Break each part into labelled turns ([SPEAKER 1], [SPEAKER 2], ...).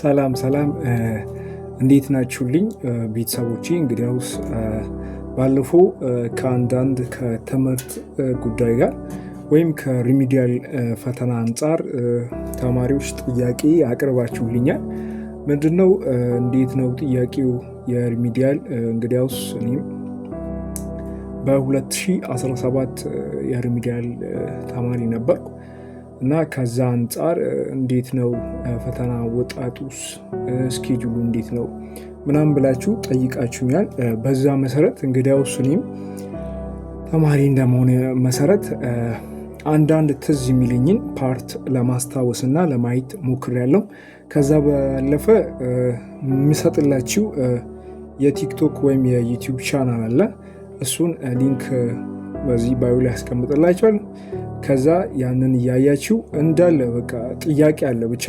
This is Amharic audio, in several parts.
[SPEAKER 1] ሰላም ሰላም፣ እንዴት ናችሁልኝ ቤተሰቦቼ? እንግዲያውስ ባለፈው ከአንዳንድ ከትምህርት ጉዳይ ጋር ወይም ከ remedial ፈተና አንጻር ተማሪዎች ጥያቄ አቅርባችሁልኛል። ምንድነው? እንዴት ነው ጥያቄው የ remedial? እንግዲያውስ እኔም በ2017 የ remedial ተማሪ ነበርኩ እና ከዛ አንጻር እንዴት ነው ፈተና ወጣጡስ፣ schedule ኡ እንዴት ነው ምናምን ብላችሁ ጠይቃችሁኛል። በዛ መሰረት እንግዲያውስ እኔም ተማሪ እንደመሆነ መሰረት አንዳንድ ትዝ የሚለኝን part ለማስታወስ እና ለማየት ሞክሬያለሁ። ከዛ ባለፈ የምሰጥላችሁ የ TikTok ወይም የ YouTube channel አለ። እሱን link በዚህ bio ላይ ያስቀምጥላችኋል። ከዛ ያንን እያያችሁ እንዳለ በቃ ጥያቄ አለ፣ ብቻ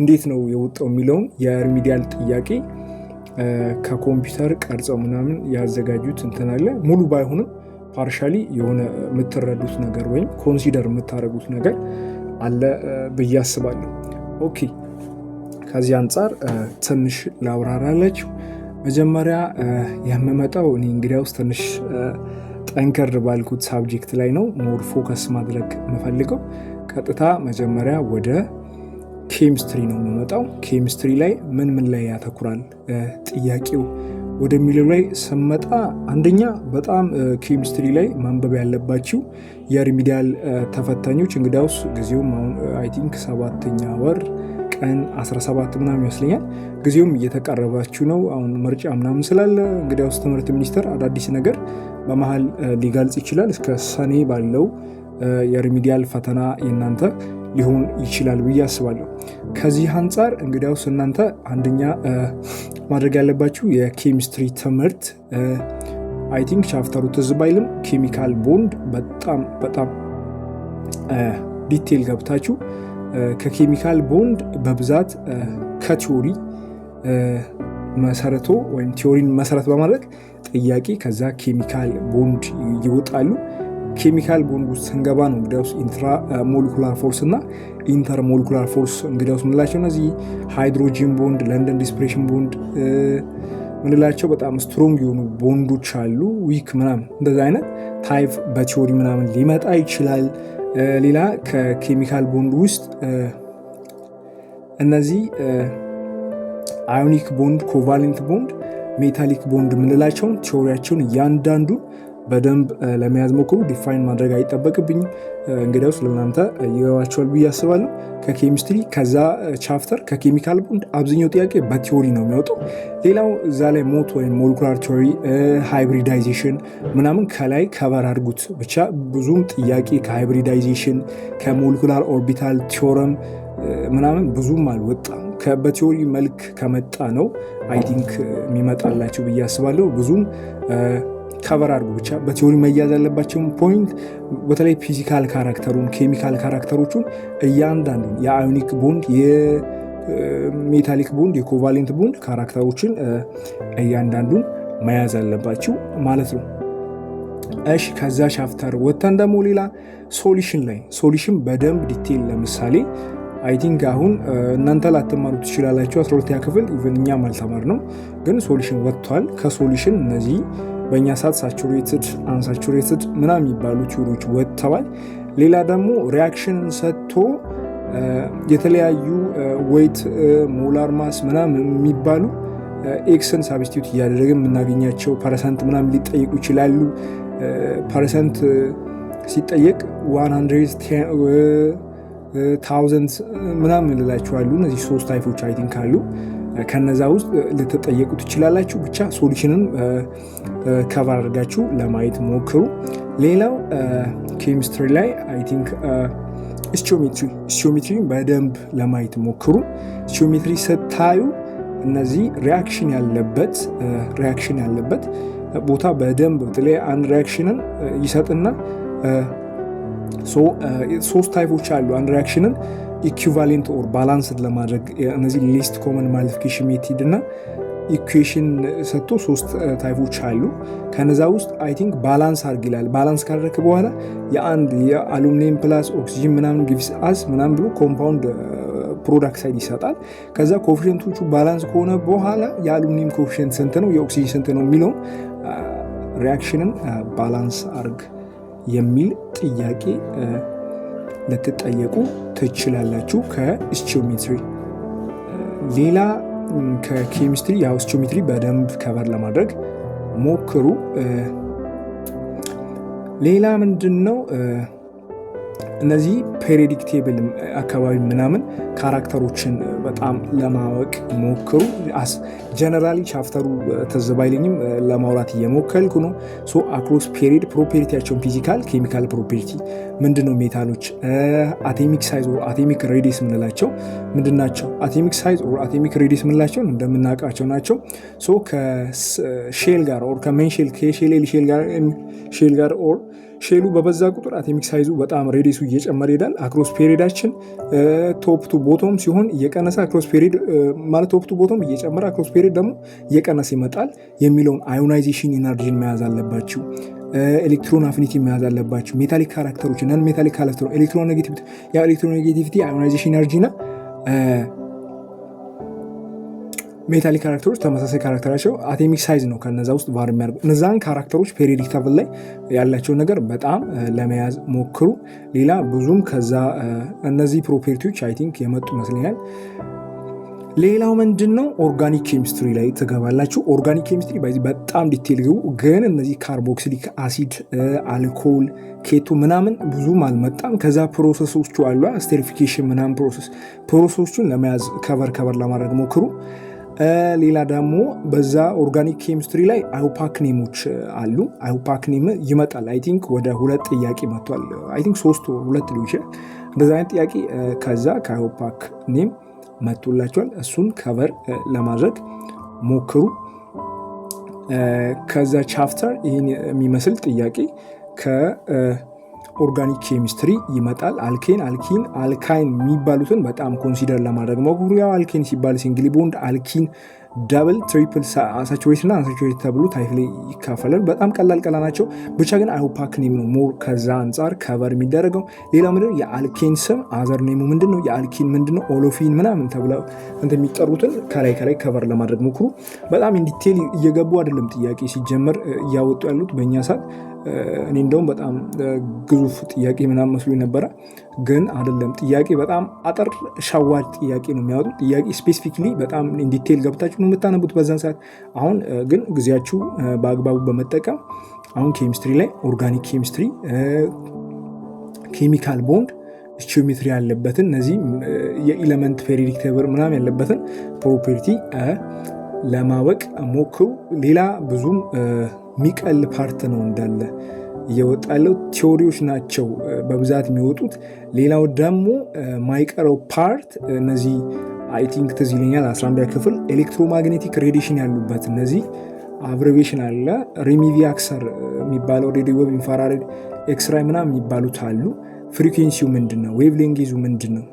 [SPEAKER 1] እንዴት ነው የወጣው የሚለውን የ remedial ጥያቄ ከኮምፒውተር ቀርጸው ምናምን ያዘጋጁት እንትን አለ። ሙሉ ባይሆንም partially የሆነ የምትረዱት ነገር ወይም consider የምታደርጉት ነገር አለ ብዬ አስባለሁ። Okay፣ ከዚህ አንጻር ትንሽ ላብራራላችሁ። መጀመሪያ የምመጣው እኔ እንግዲያውስ ትንሽ ጠንከር ባልኩት subject ላይ ነው more focus ማድረግ የምፈልገው። ቀጥታ መጀመሪያ ወደ ኬሚስትሪ ነው የምመጣው። ኬሚስትሪ ላይ ምን ምን ላይ ያተኩራል ጥያቄው ወደሚለው ላይ ስመጣ፣ አንደኛ በጣም ኬሚስትሪ ላይ ማንበብ ያለባችሁ የ remedial ተፈታኞች፣ እንግዲያውስ ጊዜውም አሁን I think ሰባተኛ ወር ቀን 17 ምናምን ይመስለኛል። ጊዜውም እየተቃረባችሁ ነው። አሁን ምርጫ ምናምን ስላለ እንግዲያውስ ትምህርት ሚኒስቴር አዳዲስ ነገር በመሀል ሊገልጽ ይችላል። እስከ ሰኔ ባለው የ remedial ፈተና የእናንተ ሊሆን ይችላል ብዬ አስባለሁ። ከዚህ አንጻር እንግዲያውስ እናንተ አንደኛ ማድረግ ያለባችሁ የኬሚስትሪ ትምህርት፣ I think chapter ኡ ትዝ ባይልም፣ chemical bond በጣም በጣም detail ገብታችሁ ከ chemical bond በብዛት ከ theory መሰረቶ ወይም theory ን መሰረት በማድረግ ጥያቄ ከዛ chemical bond ይወጣሉ። Chemical bond ውስጥ ስንገባ ነው እንግዲያውስ intramolecular force እና intermolecular force እንግዲያውስ ምንላቸው እነዚህ hydrogen bond፣ London dispersion bond ምንላቸው በጣም strong የሆኑ ቦንዶች አሉ፣ weak ምናምን እንደዚ አይነት type በ theory ምናምን ሊመጣ ይችላል። ሌላ ከ chemical bond ውስጥ እነዚህ ionic bond፣ covalent bond፣ metallic bond የምንላቸውን theory ያቸውን እያንዳንዱን በደንብ ለመያዝ ሞክሩ። Define ማድረግ አይጠበቅብኝም። እንግዲያውስ ለእናንተ ይገባቸዋል ብዬ አስባለሁ። ከኬሚስትሪ ከዛ chapter ከ chemical bond አብዛኛው ጥያቄ በ theory ነው የሚወጣው። ሌላው እዛ ላይ MOT ወይም molecular theory፣ hybridization ምናምን ከላይ cover አድርጉት። ብቻ ብዙም ጥያቄ ከ hybridization፣ ከ molecular orbital theorem ምናምን ብዙም አልወጣም። በ theory መልክ ከመጣ ነው I think የሚመጣላቸው ብዬ አስባለሁ። ብዙም cover አድርጉ። ብቻ በ theory መያዝ ያለባቸውን point በተለይ physical character ኡን፣ chemical character ኦቹን እያንዳንዱን የ ionic bond፣ የ metallic bond፣ የ covalent bond character ኦችን እያንዳንዱን መያዝ አለባችሁ ማለት ነው። እሺ፣ ከዛ chapter ወጥተን ደግሞ ሌላ solution ላይ፣ solution በደንብ detail፣ ለምሳሌ I think አሁን እናንተ ላትማሩ ትችላላችሁ። 12ኛ ክፍል even እኛም አልተማርነው፣ ግን solution ወጥቷል። ከ solution እነዚህ በእኛ ሰዓት saturated፣ unsaturated ምናምን የሚባሉ theory ዎች ወጥተዋል። ሌላ ደግሞ reaction ን ሰጥቶ የተለያዩ weight፣ molar mass ምናምን የሚባሉ x ን substitute እያደረግን የምናገኛቸው percent ምናምን ሊጠየቁ ይችላሉ። Percent ሲጠየቅ 100,000 ምናምን ልላችኋሉ። እነዚህ ሶስት type ኦች I think አሉ። ከነዛ ውስጥ ልትጠየቁ ትችላላችሁ። ብቻ solution ን cover አድርጋችሁ ለማየት ሞክሩ። ሌላው ኬሚስትሪ ላይ I think stoichiometry፣ stoichiometry በደንብ ለማየት ሞክሩ። Stoichiometry ስታዩ እነዚህ reaction ያለበት ቦታ በደንብ፣ በተለይ አንድ reaction ን ይሰጥና ሶስት type ኦች አሉ። አንድ reaction ን equivalent or balanced ለማድረግ እነዚህ least common multiplication method እና equation ሰጥቶ ሶስት type ኦች አሉ። ከነዛ ውስጥ I think balance አርግ ይላል። Balance ካደረክ በኋላ የአንድ የ aluminum plus oxygen ምናምን gives us ምናምን ብሎ compound product side ይሰጣል። ከዛ coefficient ኦቹ balance ከሆነ በኋላ የአሉሚኒየም coefficient ስንት ነው፣ የኦክሲጅን ስንት ነው የሚለውን reaction ን balance አርግ የሚል ጥያቄ ልትጠየቁ ትችላላችሁ ከ stoichiometry። ሌላ ከኬሚስትሪ ያው stoichiometry በደንብ cover ለማድረግ ሞክሩ። ሌላ ምንድን ነው? እነዚህ periodic table አካባቢ ምናምን character ኦችን በጣም ለማወቅ ሞክሩ። Generally chapter ኡ ትዝ ባይለኝም ለማውራት እየሞከልኩ ነው። So across period property ያቸውን physical chemical property ምንድን ነው? Metal ኦች atomic size or atomic radius የምንላቸው ምንድን ናቸው? Atomic size or atomic radius የምንላቸው እንደምናውቃቸው ናቸው። So ከ shell ጋር or ከ main shell ከ shell shell ጋር or shell ኡ በበዛ ቁጥር atomic size ኡ በጣም radius ኡ እየጨመረ ይሄዳል። Across period ኣችን top to bottom ሲሆን እየቀነሰ፣ across period ማለት top to bottom እየጨመረ across period ደግሞ እየቀነሰ ይመጣል የሚለውን ionization energy ን መያዝ አለባችሁ። Electron affinity መያዝ አለባችሁ። Metallic character ኦች፣ non metallic character፣ electronegativity፣ ያ electronegativity፣ ionization energy እና metallic character ኦች ተመሳሳይ character ኣቸው atomic size ነው። ከነዛ ውስጥ vary የሚያደርጉ እነዛን character ኦች periodic table ላይ ያላቸው ነገር በጣም ለመያዝ ሞክሩ። ሌላ ብዙም ከዛ እነዚህ property ዎች I think የመጡ ይመስለኛል። ሌላው ምንድን ነው? Organic chemistry ላይ ትገባላችሁ። Organic chemistry በዚህ በጣም detail ግቡ፣ ግን እነዚህ carboxylic acid፣ አልኮል፣ keto ምናምን ብዙም አልመጣም። ከዛ process ኦቹ አሉ፣ esterification ምናምን process ኦቹን ለመያዝ cover ለማድረግ ሞክሩ። ሌላ ደግሞ በዛ organic chemistry ላይ IUPAC name ኦች አሉ። IUPAC name ይመጣል። I think ወደ ሁለት ጥያቄ መጥቷል። I think ሶስት ሁለት ሊሆን ይችላል። እንደዛ አይነት ጥያቄ ከዛ ከ IUPAC name መጥቶላቸዋል። እሱን cover ለማድረግ ሞክሩ። ከዛ chapter ይህን የሚመስል ጥያቄ ከ organic chemistry ይመጣል። Alkane፣ alkene፣ alkyne የሚባሉትን በጣም consider ለማድረግ ሞክሩ። ያው alkane ሲባል single bond፣ alkene double፣ triple፣ saturated እና unsaturated ተብሎ type ላይ ይካፈላል። በጣም ቀላል ቀላል ናቸው። ብቻ ግን IUPAC name ነው more ከዛ አንጻር cover የሚደረገው። ሌላ ምንድነው? የ alkane ስም other name ኡ ምንድን ነው? የ alkene ምንድን ነው? Olefin ምናምን ተብለው እንትን የሚጠሩትን ከላይ ከላይ cover ለማድረግ ሞክሩ። በጣም in detail እየገቡ አይደለም ጥያቄ ሲጀመር እያወጡ ያሉት በእኛ ሰዓት። እኔ እንደውም በጣም ግዙፍ ጥያቄ ምናምን መስሎኝ ነበረ፣ ግን አይደለም። ጥያቄ በጣም አጠር ሸዋጅ ጥያቄ ነው የሚያወጡት። ጥያቄ specifically በጣም detail ገብታችሁ ነው የምታነቡት በዛን ሰዓት። አሁን ግን ጊዜያችሁ በአግባቡ በመጠቀም አሁን ኬሚስትሪ ላይ organic chemistry፣ chemical bond፣ stoichiometry ያለበትን፣ እነዚህ የ element periodic table ምናምን ያለበትን property ለማወቅ ሞክሩ። ሌላ ብዙም የሚቀል part ነው እንዳለ እየወጣ ያለው፣ theory ዎች ናቸው በብዛት የሚወጡት። ሌላው ደግሞ ማይቀረው part እነዚህ I think ትዝ ይለኛል 11 ክፍል electromagnetic radiation ያሉበት እነዚህ abbreviation አለ። ሪሚቪያክሰር የሚባለው radio wave፣ infrared፣ X-ray ምናምን የሚባሉት አሉ። Frequency ው ምንድን ነው፣ wavelength ኡ ምንድን ነው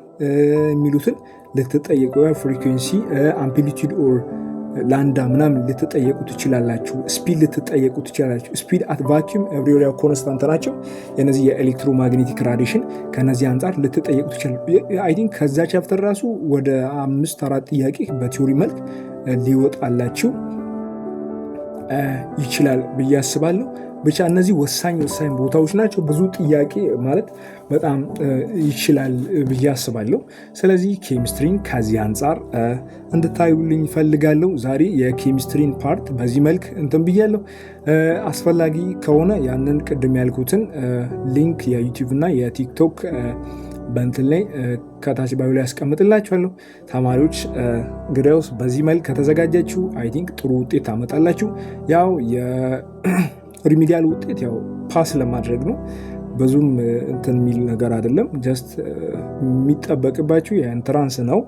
[SPEAKER 1] የሚሉትን ልትጠየቁ፣ frequency፣ amplitude or lambda ምናምን ልትጠየቁ ትችላላችሁ። Speed ልትጠየቁ ትችላላችሁ። Speed at vacuum everywhere constant ናቸው። የነዚህ የ electromagnetic radiation ከነዚህ አንጻር ልትጠየቁ ትችላላችሁ። I think ከዛ chapter ራሱ ወደ አምስት አራት ጥያቄ በ theory መልክ ሊወጣላችሁ ይችላል ብዬ አስባለሁ። ብቻ እነዚህ ወሳኝ ወሳኝ ቦታዎች ናቸው። ብዙ ጥያቄ ማለት በጣም ይችላል ብዬ አስባለሁ። ስለዚህ ኬሚስትሪን ከዚህ አንጻር እንድታዩልኝ እፈልጋለሁ። ዛሬ የ chemistry ን part በዚህ መልክ እንትን ብያለሁ። አስፈላጊ ከሆነ ያንን ቅድም ያልኩትን link የ YouTube እና የ TikTok በእንትን ላይ ከታች bio ላይ ያስቀምጥላችኋለሁ። ተማሪዎች እንግዲያውስ በዚህ መልክ ከተዘጋጃችሁ I think ጥሩ ውጤት ታመጣላችሁ። ያው የ remedial ውጤት ያው pass ለማድረግ ነው። ብዙም እንትን የሚል ነገር አይደለም። Just የሚጠበቅባችሁ የ entrance ነው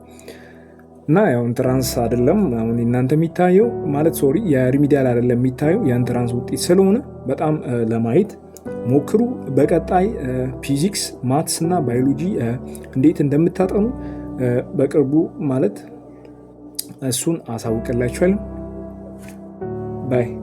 [SPEAKER 1] እና ያው entrance አይደለም አሁን እናንተ የሚታየው፣ ማለት sorry፣ የ remedial አይደለም የሚታየው፣ የ entrance ውጤት ስለሆነ በጣም ለማየት ሞክሩ። በቀጣይ physics፣ maths እና ባዮሎጂ እንዴት እንደምታጠኑ በቅርቡ ማለት እሱን አሳውቅላችኋለሁ። Bye.